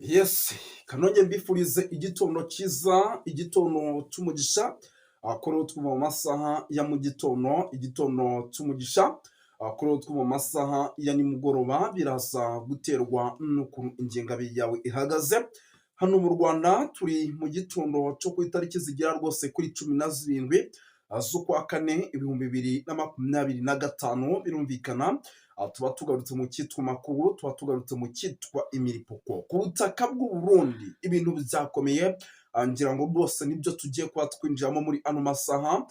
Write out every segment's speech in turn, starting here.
Yes, kanonge mbifurize igitondo cyiza, igitondo cy'umugisha, kuri twumva mu masaha ya mu gitondo, igitondo cy'umugisha, kuri twumva mu masaha ya nimugoroba, biraza guterwa n'ukuntu ingengabihe yawe ihagaze. Hano mu Rwanda turi mu gitondo cyo ku itariki zigera rwose kuri 17 z'ukwa kane 2025, birumvikana tuba tugarutse mu cyitwa makuru, tuba tugarutse mu cyitwa imiripuko. Ku butaka bw'u Burundi ibintu byakomeye, ngira ngo rwose nibyo tugiye kuba twinjiramo muri ano masaha,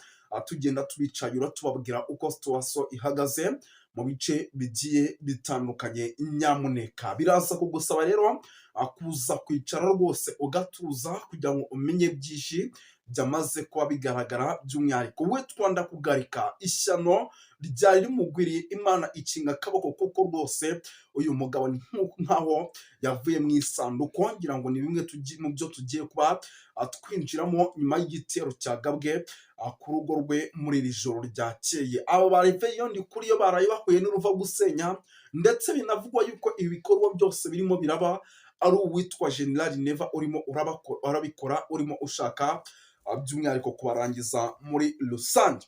tugenda tubicayura tubabwira uko situation ihagaze mu bice bigiye bitandukanye. Nyamuneka biraza kugusaba rero kuza kwicara rwose ugatuza kugira ngo umenye byinshi byamaze kuba bigaragara, by'umwihariko we twanda kugarika ishyano ryari rimugwiriye, Imana ikinga akaboko, kuko rwose uyu mugabo ni nkaho yavuye mu isanduku. Ngira ngo ni bimwe mu byo tugiye kuba twinjiramo nyuma y'igitero cyagabwe ku rugo rwe muri iri joro ryakeye. Abo bareveyo ndi kuri yo baraye bahuye n'uruva gusenya, ndetse binavugwa yuko ibi bikorwa byose birimo biraba ari uwitwa General Neva urimo urabikora, urimo ushaka by'umwihariko kubarangiza muri rusange.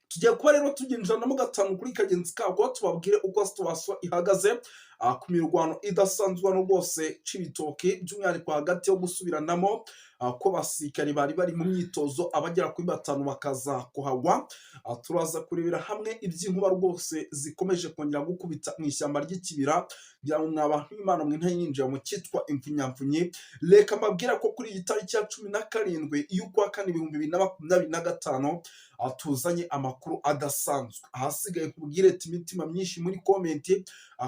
Tugiye kuba rero tubyinjiranamo gatanu kuri kagenzi kako, tubabwire uko situation ihagaze ku mirwano idasanzwe hano rwose Cibitoke, by'umwihariko hagati yo gusubiranamo ko abasirikare bari bari mu myitozo, abagera kuri batanu bakaza kuhagwa. Turaza kurebera hamwe iby'inkuba rwose zikomeje kongera gukubita mu ishyamba ry'ikibira. Ngira ngo mwa bantu b'Imana mwe, ntayinjira mu cyitwa impfunyapfunyi. Reka mbabwira ko kuri iyi tariki ya 17 y'ukwa kane 2025 tuzanye amakuru adasanzwe. Ahasigaye nkubwire ati imitima myinshi muri comment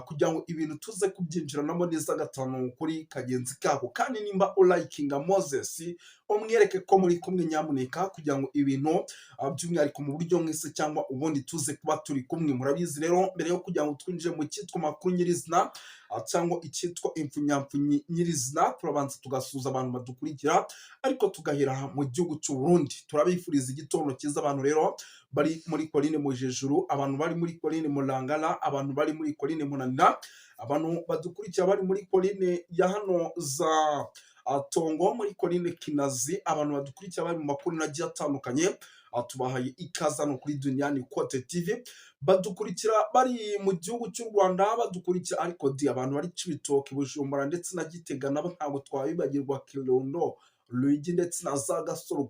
kugira ngo ibintu tuze kubyinjiranamo neza gatanu kuri kagenzi kako. Kandi nimba urayikinga Moses, umwereke ko muri kumwe nyamuneka, kugira ngo ibintu by'umwihariko mu buryo mwese cyangwa ubundi tuze kuba turi kumwe. Murabizi rero, mbere yo kugira ngo twinjire mu cyitwa amakuru nyirizina cyangwa icyitwa impfunyapfunyi nyirizina, turabanza tugasuhuza abantu badukurikira, ariko tugahera mu gihugu cy'u Burundi. Turabifuriza igitondo cyiza abantu rero bari muri Colline Mujejuru, abantu bari muri Colline Murangara, abantu bari muri Colline Munanira, abantu badukurikira bari muri Colline ya hano za Tongo, muri Colline Kinazi, abantu badukurikira bari mu makuru agiye atandukanye, tubahaye ikaze hano kuri Duniyani Kote TV. Badukurikira bari mu gihugu cy'u Rwanda, badukurikira ariko di abantu bari Cibitoke, Bujumbura ndetse na Gitega, nabo ntabwo twabibagirwa, Kirundo, Ruyigi ndetse na za Gasorwa.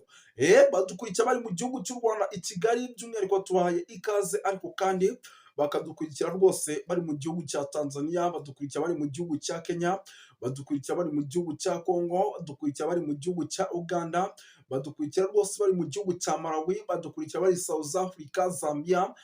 Badukurikira bari mu gihugu cy'u Rwanda i Kigali, by'umwihariko tubahaye ikaze. Ariko kandi bakadukurikira rwose bari mu gihugu cya Tanzania, badukurikira bari mu gihugu cya Kenya, badukurikira bari mu gihugu cya Congo, badukurikira bari mu gihugu cya Uganda, badukurikira rwose bari mu gihugu cya Malawi, badukurikira bari South Africa, Zambia,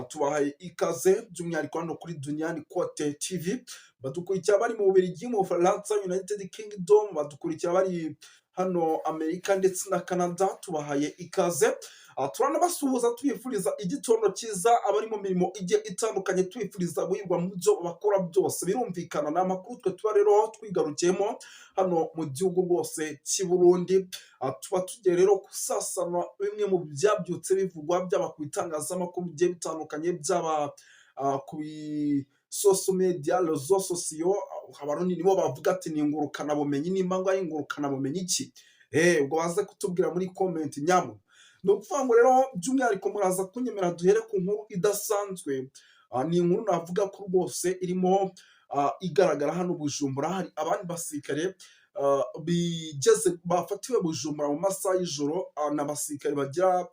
tubahaye ikaze by'umwihariko hano kuri Duniyani Kote TV. Badukurikira bari mu Bubiligi, mu Bufaransa, United Kingdom, badukurikira bari hano Amerika ndetse na Canada, tubahaye ikaze. Turanabasuhuza tubifuriza igitondo cyiza abari mu mirimo igiye itandukanye, tubifuriza guhirwa mu byo bakora byose. Birumvikana ni amakuru twe tuba rero twigarukiyemo hano mu gihugu rwose cy'i Burundi. Tuba tugiye rero gusasana bimwe mu byabyutse bivugwa, byaba ku bitangazamakuru bigiye bitandukanye, byaba ku social media, réseaux sociaux. Abarundi nibo bavuga ati ni ingurukanabumenyi, nimba ngo ari ingurukanabumenyi iki, ubwo baze kutubwira muri comment nyamu. Ni ukuvuga ngo rero by'umwihariko muraza kunyemera duhere ku nkuru idasanzwe. Ni inkuru navuga ko rwose irimo igaragara hano Bujumbura. Hari abandi basirikare bigeze bafatiwe Bujumbura mu masaha y'ijoro, ni abasirikare bagera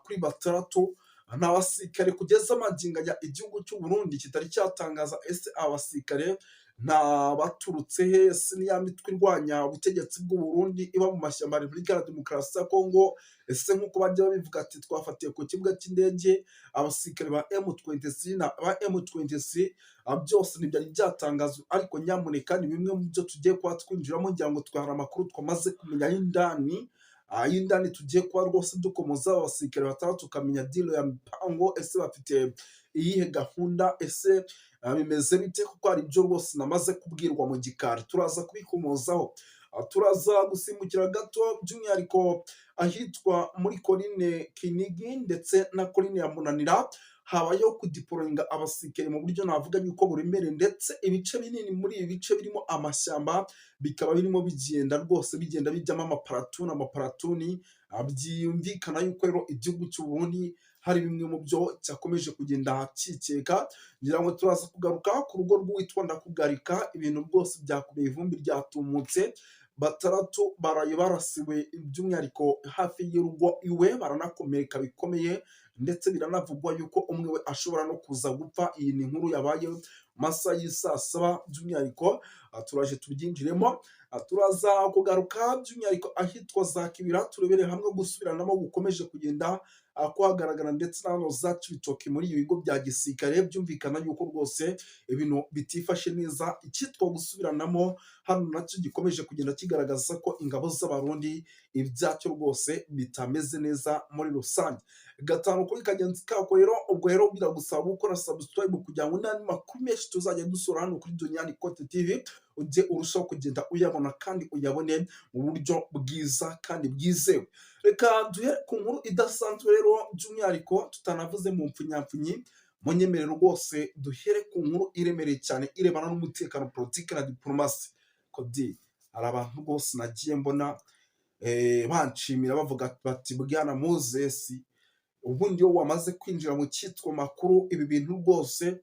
kuri batandatu. Ni abasirikare kugeza magingo aya igihugu cy'u Burundi kitari cyatangaza ese aba basirikare nta baturutse he? Ese ni ya mitwe irwanya ubutegetsi bw'u Burundi iba mu mashyamba ya Repubulika ya Demokarasi ya Kongo? Ese nk'uko bajya babivuga ati twafatiye ku kibuga cy'indege abasirikare ba M23 na ba M23, byose ntibyari byatangazwa, ariko nyamuneka ni bimwe mu byo tugiye kuba twinjiramo. Ngira ngo twahara amakuru twamaze kumenya y'indani, y'indani tugiye kuba rwose dukomoza abasirikare batandatu, tukamenya deal ya mipango, ese bafite iyihe gahunda, ese bimeze bite? Kuko hari ibyo rwose namaze kubwirwa mu gikari, turaza kubikomozaho. Turaza gusimbukira gato by'umwihariko ahitwa muri Colline Kinigi ndetse na Colline ya Munanira. Habayeho kudeployinga abasirikare mu buryo navuga yuko buremereye, ndetse ibice binini muri ibi bice birimo amashyamba bikaba birimo bigenda rwose bigenda bijyamo amaplatoon amaplatoon. Byumvikana yuko rero igihugu cy'u Burundi hari bimwe mu byo cyakomeje kugenda kikeka. Ngira ngo turaza kugaruka ku rugo rw'uwitwa Ndakugarika. Ibintu rwose byakomeye, ivumbi ryatumutse. Batandatu baraye barasiwe by'umwihariko hafi y'urugo iwe, baranakomereka bikomeye, ndetse biranavugwa yuko umwe we ashobora no kuza gupfa. Iyi ni inkuru yabaye mu masaha y'isaa 7 by'umwihariko. Turaje tubyinjiremo. Turaza kugaruka by'umwihariko ahitwa za Kibira, turebere hamwe gusubiranamo gukomeje kugenda kuhagaragara, ndetse na hano za Cibitoke muri ibi bigo bya gisirikare. Byumvikana yuko rwose ibintu bitifashe neza. Icyitwa gusubiranamo hano nacyo gikomeje kugenda kigaragaza ko ingabo z'Abarundi ibyacyo rwose bitameze neza muri rusange. Gatanu kuri kagenzi kako rero. Ubwo rero biragusaba gukora subscribe kugira ngo n'andi makuru menshi tuzajya dusura hano kuri Duniani Kote TV ujye urushaho kugenda uyabona kandi uyabone mu buryo bwiza kandi bwizewe. Reka duhere ku nkuru idasanzwe rero, by'umwihariko tutanavuze mu mpfunyapfunyi. Munyemerere rwose duhere ku nkuru iremereye cyane irebana n'umutekano, politiki na diporomasi. Kodi hari abantu rwose nagiye mbona banshimira, bavuga bati: "Bwana Moses, ubundi iyo wamaze kwinjira mu cyitwa makuru, ibi bintu rwose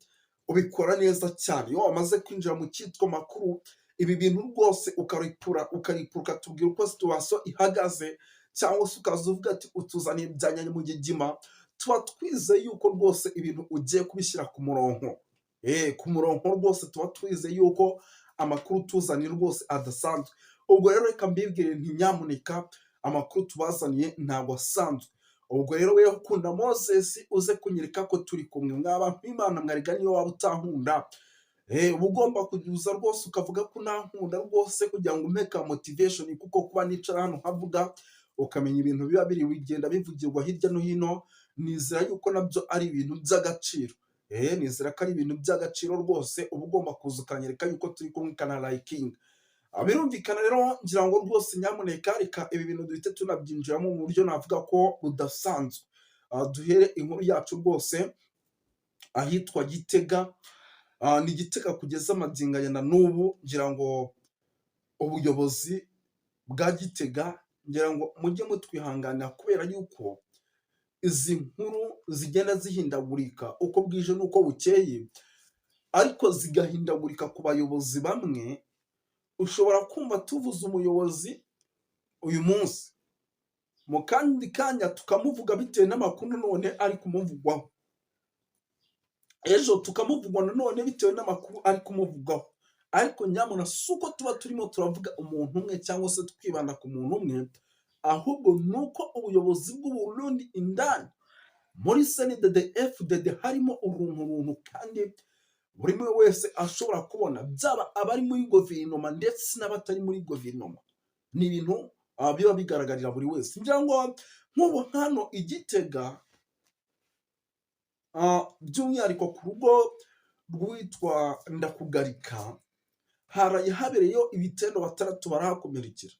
ubikora neza cyane. Iyo wamaze kwinjira mu cyitwa makuru, ibi bintu rwose ukaripura ukaripura, ukatubwira uko situation ihagaze, cyangwa se ukaza uvuga ati utuzaniye ibya nyamugigima, tuba twizeye yuko rwose ibintu ugiye kubishyira ku murongo." Ku murongo rwose, tuba twizeye yuko amakuru tuzaniye rwose adasanzwe. Ubwo rero reka mbibwire nti nyamuneka, amakuru tubazaniye ntabwo asanzwe. Ubwo rero wewe ukunda Moses, uze kunyereka ko turi kumwe. Mwaba nk'Imana mwariga, niyo waba utankunda, uba ugomba kuza rwose ukavuga ko ntankunda rwose kugira ngo umpe ka motivation, kuko kuba nicara hano nkavuga, ukamenya ibintu biba biri bigenda bivugirwa hirya no hino, nizera yuko nabyo ari ibintu by'agaciro. Nizera ko ari ibintu by'agaciro rwose. Uba ugomba kuza ukanyereka yuko turi kumwe, ukana-likinga. Birumvikana rero, ngira ngo rwose nyamuneka reka ibi bintu duhite tunabyinjiramo mu buryo navuga ko budasanzwe. Duhere inkuru yacu rwose ahitwa Gitega. Ni Gitega kugeza amagingo aya na n'ubu. Ngira ngo ubuyobozi bwa Gitega, ngira ngo mujye mutwihanganira kubera yuko izi nkuru zigenda zihindagurika uko bwije n'uko bukeye, ariko zigahindagurika ku bayobozi bamwe. Ushobora kumva tuvuze umuyobozi uyu munsi, mu kandi kanya tukamuvuga bitewe n'amakuru nanone ari kumuvugwaho, ejo tukamuvugwa nanone bitewe n'amakuru ari kumuvugwaho. Ariko nyamuna si uko tuba turimo turavuga umuntu umwe cyangwa se twibanda ku muntu umwe, ahubwo ni uko ubuyobozi bw'u Burundi indani muri CNDD FDD harimo uruntu runtu, kandi buri umwe wese ashobora kubona, byaba abari muri guverinoma ndetse n'abatari muri guverinoma. Ni ibintu biba bigaragarira buri wese. Ngira ngo nk'ubu hano i Gitega, by'umwihariko ku rugo rwitwa Ndakugarika, haraye habereyeyo ibitendo, batandatu barahakomerekera.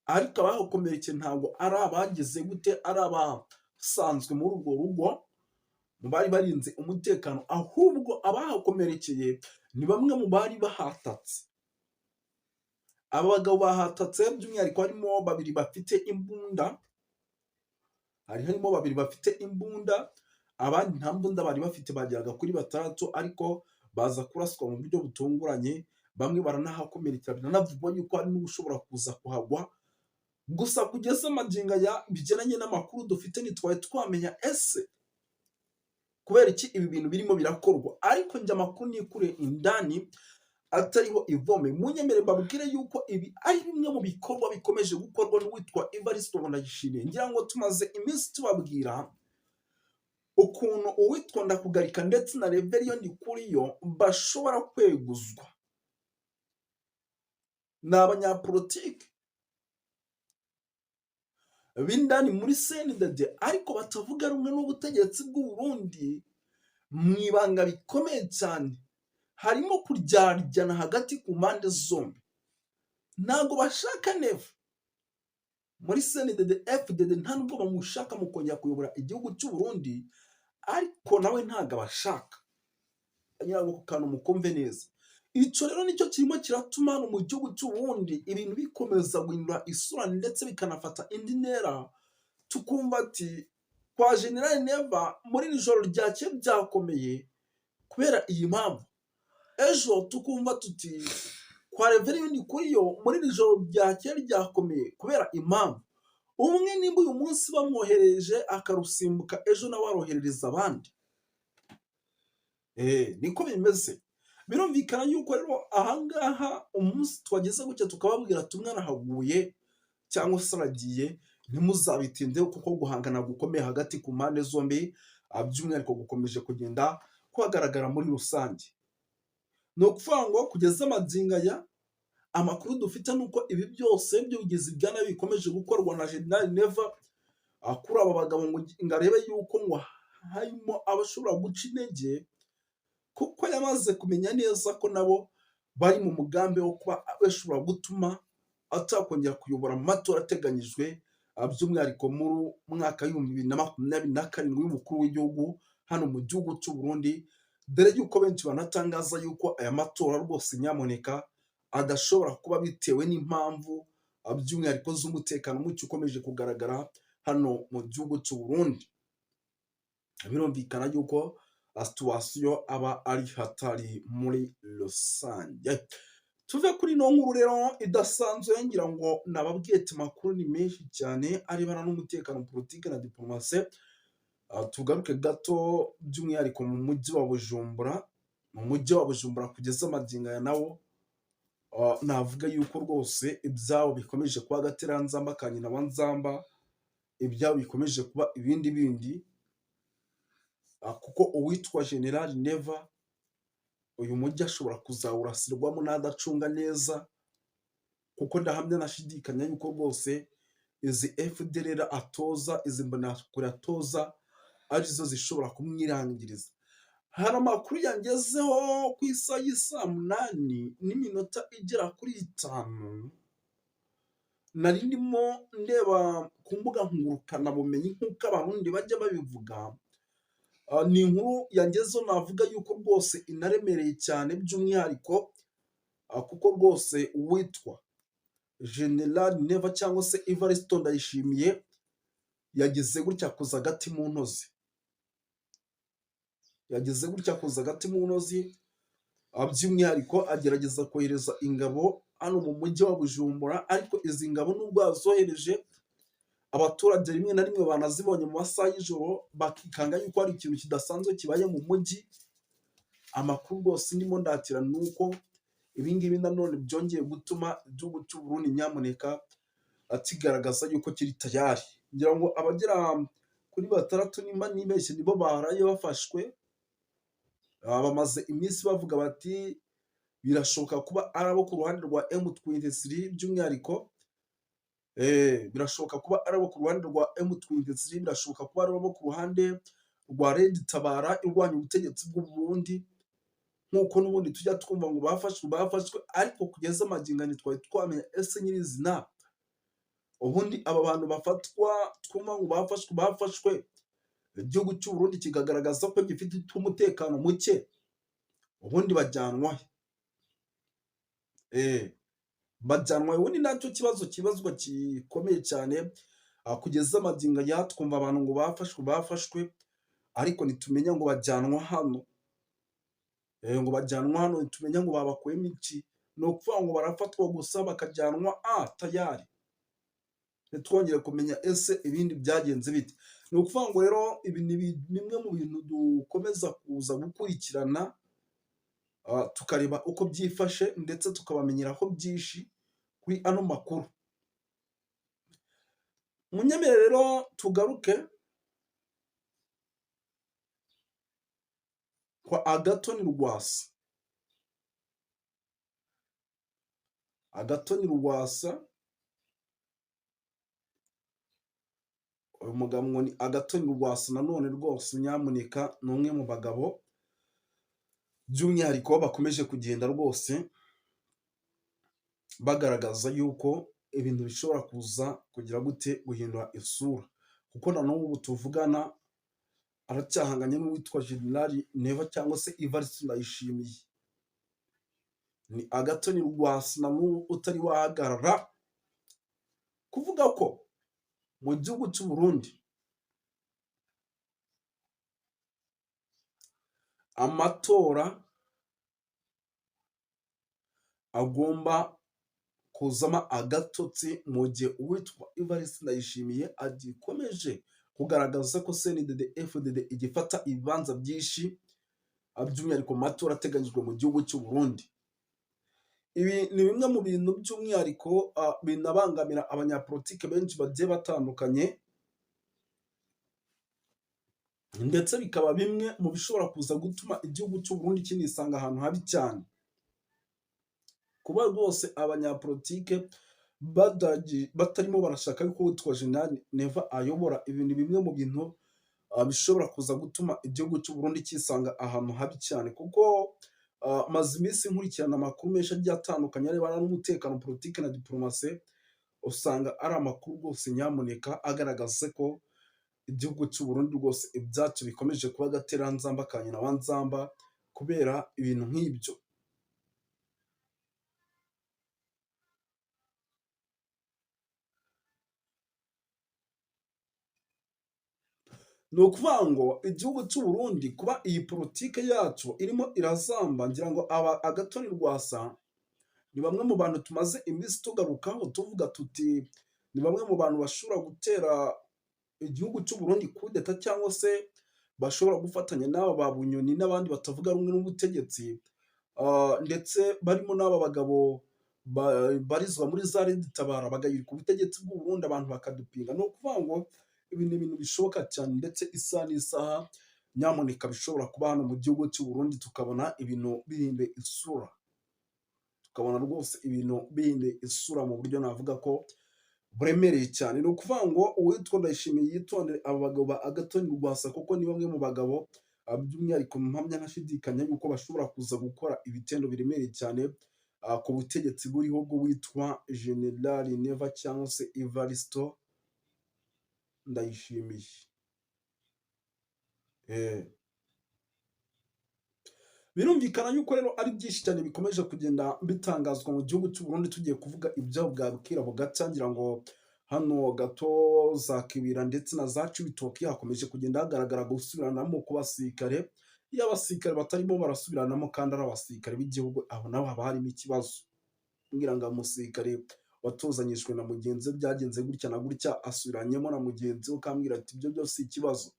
Ariko abahakomerekeye ntabwo ari abagize gute, ari abasanzwe muri urwo rugo mu bari barinze umutekano, ahubwo abahakomerekeye ni bamwe mu bari bahatatse. Aba bagabo bahatatse, by'umwihariko harimo babiri bafite imbunda, hari harimo babiri bafite imbunda, abandi nta mbunda bari bafite, bageraga kuri batandatu, ariko baza kuraswa mu buryo butunguranye, bamwe baranahakomerekera. Biranavugwa yuko hari n'ushobora kuza kuhagwa. Gusa kugeza magingo aya, bigendanye n'amakuru dufite, ntitwari twamenya ese kubera iki ibi bintu birimo birakorwa. Ariko njye amakuru nikure indani atariho ivome, munyemere mbabwire yuko ibi ari bimwe mu bikorwa bikomeje gukorwa n'uwitwa Evariste Ndayishimiye. Ngira ngo tumaze iminsi tubabwira ukuntu uwitwa Ndakugarika ndetse na Reverien Ndikuriyo bashobora kweguzwa. Ni abanyapolitike b'indani muri CNDD ariko batavuga rumwe n'ubutegetsi bw'u Burundi. Mu ibanga bikomeye cyane harimo kuryaryana hagati ku mpande zombi. Ntabwo bashaka Neva muri CNDD FDD, nta nubwo bamushaka mu kongera kuyobora igihugu cy'u Burundi. Ariko nawe ntabwo abashaka. Ngira ngo ako kantu mukumve neza. Icyo rero nicyo kirimo kiratuma hano mu gihugu cy'Uburundi ibintu bikomeza guhindura isura, ndetse bikanafata indi ntera, tukumva ati kwa General Neva muri iri joro ryakeye byakomeye kubera iyi mpamvu. Ejo tukumva tuti kwa Reverien Kuriyo muri iri joro ryakeye ryakomeye kubera impamvu. Umwe nimba uyu munsi bamwohereje akarusimbuka, ejo nawe aroherereza abandi. Niko bimeze. Birumvikana yuko rero ahangaha umunsi twageze gutya tukababwira ati umwana ahaguye cyangwa se aragiye, ntimuzabitindeho, kuko guhangana gukomeye hagati ku mpande zombi, by'umwihariko gukomeje kugenda kuhagaragara muri rusange. Ni ukuvuga ngo kugeza amagingo aya, amakuru dufite ni uko ibi byose by'ubugizi bwa nabi bikomeje gukorwa na General Neva kuri aba bagabo, ngo arebe yuko ngo harimo abashobora guca intege, kuko yamaze kumenya neza ko nabo bari mu mugambi wo kuba bashobora gutuma atakongera kuyobora mu matora ateganyijwe, by'umwihariko mu mwaka w'2027 w'umukuru w'igihugu hano mu gihugu cy'u Burundi, dore yuko benshi banatangaza yuko aya matora rwose nyamuneka adashobora kuba, bitewe n'impamvu by'umwihariko z'umutekano muke ukomeje kugaragara hano mu gihugu cy'u Burundi. Birumvikana yuko situation aba ari hatari muri rusange. Tuve kuri ino nkuru rero idasanzwe. Ngira ngo nababwiye ati amakuru ni menshi cyane arebana n'umutekano, politiki na diplomasi. Tugaruke gato by'umwihariko mu mujyi wa Bujumbura. Mu mujyi wa Bujumbura kugeza amagingo aya nawo navuga yuko rwose ibyabo bikomeje kuba agateranzamba ka nyina wa Nzamba, ibyabo bikomeje kuba ibindi bindi, kuko uwitwa General Neva uyu mujyi ashobora kuzawurasirwamo n'adacunga neza, kuko ndahamya nashidikanya yuko rwose izi FDLR atoza, izi mbonerakure atoza, arizo zishobora kumwirangiriza. Hari amakuru yangezeho ku isaha y'isaa 8 n'iminota igera kuri 5, nari ndimo ndeba ku mbuga ngurukanabumenyi nk'uko Abarundi bajya babivuga. Ni inkuru yangezeho navuga yuko rwose inaremereye cyane, by'umwihariko kuko rwose uwitwa General Neva cyangwa se Evariste Ndayishimiye yagize gutya akoza agati mu ntozi, yagize gutya akoza agati mu ntozi, by'umwihariko agerageza kohereza ingabo hano mu mujyi wa Bujumbura. Ariko izi ngabo nubwo yazohereje, abaturage rimwe na rimwe banazibonye mu masaha y'ijoro bakikanga yuko hari ikintu kidasanzwe kibaye mu mujyi. Amakuru rwose ndimo ndakira ni uko ibi ngibi nanone byongeye gutuma igihugu cy'u Burundi nyamuneka kigaragaza yuko kiri tayari. Ngira ngo abagera kuri batandatu, nimba nibeshye, nibo baraye bafashwe. Bamaze iminsi bavuga bati birashoboka kuba ari abo ku ruhande rwa M23, by'umwihariko birashoboka kuba ari abo ku ruhande rwa M23, birashoboka kuba ari abo ku ruhande rwa Red Tabara irwanya ubutegetsi bw'u Burundi, nk'uko n'ubundi tujya twumva ngo bafashwe bafashwe, ariko kugeza amagingo ntitwari twamenya ese nyirizina ubundi aba bantu bafatwa twumva ngo bafashwe bafashwe, igihugu cy'u Burundi kikagaragaza ko gifite umutekano muke, ubundi bajyanwa he? Bajyanwa ubundi nacyo kibazo kibazwa gikomeye cyane. Kugeza amagingo aya twumva abantu ngo bafashwe bafashwe, ariko ntitumenya ngo bajyanwa hano, ngo bajyanwa hano, ntitumenya ngo babakuyemo iki. Ni ukuvuga ngo barafatwa gusa bakajyanwa tayari, ntitwongere kumenya ese ibindi byagenze bite. Ni ukuvuga ngo rero ibi ni bimwe mu bintu dukomeza kuza gukurikirana, tukareba uko byifashe, ndetse tukabamenyeraho byinshi kuri ano makuru. Munyemerere rero tugaruke kwa Agathon Rwasa. Agathon Rwasa, uyu mugabo ngo ni Agathon Rwasa nanone rwose nyamuneka ni umwe mu bagabo by'umwihariko bakomeje kugenda rwose bagaragaza yuko ibintu bishobora kuza kugira gute, guhindura isura, kuko na n'ubu tuvugana Aracyahanganye n'uwitwa General Neva cyangwa se Evariste Ndayishimiye. Ni Agathon Rwasa na n'ubu utari wahagarara kuvuga ko mu gihugu cy'u Burundi amatora agomba kuzamo agatotsi, mu gihe uwitwa Evariste Ndayishimiye agikomeje kugaragaza ko CNDD FDD igifata ibibanza byinshi, by'umwihariko mu matora ateganyijwe mu gihugu cy'u Burundi. Ibi ni bimwe mu bintu by'umwihariko binabangamira abanyapolitike benshi bagiye batandukanye, ndetse bikaba bimwe mu bishobora kuza gutuma igihugu cy'u Burundi kinisanga ahantu habi cyane. Kuba rwose abanyapolitike batarimo barashaka yuko uwitwa General Neva ayobora, ibi ni bimwe mu bintu bishobora kuza gutuma igihugu cy'u Burundi kisanga ahantu habi cyane, kuko maze iminsi nkurikirana amakuru menshi agiye atandukanye arebana n'umutekano, politiki na diplomasi, usanga ari amakuru rwose nyamuneka agaragaza ko igihugu cy'u Burundi rwose ibyacu bikomeje kuba agateranzamba ka nyina wa nzamba kubera ibintu nk'ibyo. Ni ukuvuga ngo igihugu cy'u Burundi kuba iyi politike yacu irimo irazamba, ngira ngo aba Agathon Rwasa ni bamwe mu bantu tumaze iminsi tugarukaho tuvuga tuti ni bamwe mu bantu bashobora gutera igihugu cy'u Burundi kudeta, cyangwa se bashobora gufatanya n'aba ba Bunyoni n'abandi batavuga rumwe n'ubutegetsi, ndetse barimo n'aba bagabo barizwa muri za Red Tabara, bagahirika ubutegetsi bw'u Burundi, abantu bakadupinga. Ni ukuvuga ngo ibi ni ibintu bishoboka cyane, ndetse isaha n'isaha nyamuneka bishobora kuba hano mu gihugu cy'u Burundi, tukabona ibintu bihinduye isura, tukabona rwose ibintu bihinduye isura mu buryo navuga ko buremereye cyane. Ni ukuvuga ngo uwitwa Ndayishimiye yitondere aba bagabo ba Agathon Rwasa, kuko ni bamwe mu bagabo by'umwihariko mpamya ntashidikanya yuko bashobora kuza gukora ibitendo biremereye cyane ku butegetsi buriho bw'uwitwa General Neva cyangwa se Evaristo Ndayishimiye. Birumvikana yuko rero ari byinshi cyane bikomeje kugenda bitangazwa mu gihugu cy'u Burundi. Tugiye kuvuga ibyabo bwa bukira bugacya, ngira ngo hano gato za Kibira ndetse na za Cibitoke hakomeje kugenda hagaragara gusubiranamo ku basirikare. Iyo abasirikare batarimo barasubiranamo kandi ari abasirikare b'igihugu, aho naho haba harimo ikibazo. Ngira ngo umusirikare watozanyijwe na mugenzi we byagenze gutya na gutya, asubiranyemo na mugenzi we ukambwira ati ibyo byose si ikibazo,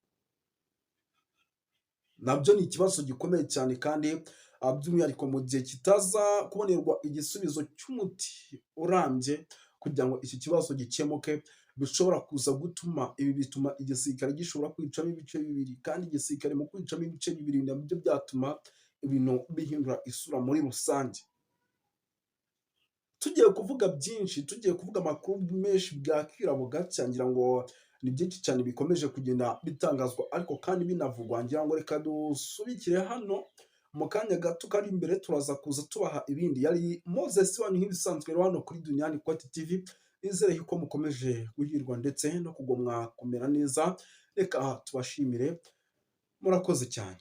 nabyo ni ikibazo gikomeye cyane, kandi by'umwihariko mu gihe kitaza kubonerwa igisubizo cy'umuti urambye kugira ngo iki kibazo gikemuke, bishobora kuza gutuma ibi bituma igisirikare gishobora kwicamo ibice bibiri, kandi igisirikare mu kwicamo ibice bibiri nabyo byatuma ibintu bihindura isura muri rusange. Tugiye kuvuga byinshi, tugiye kuvuga amakuru menshi bwakira bugacya, ngira ngo ni byinshi cyane bikomeje kugenda bitangazwa ariko kandi binavugwa. Ngira ngo reka dusubikire hano, mu kanya gato kari imbere turaza kuza tubaha ibindi. Yari Moses wanyu nk'ibisanzwe rero hano kuri Duniani Kwati TV, nizere yuko mukomeje guhirwa ndetse no kugomwa kumera neza. Reka tubashimire, murakoze cyane.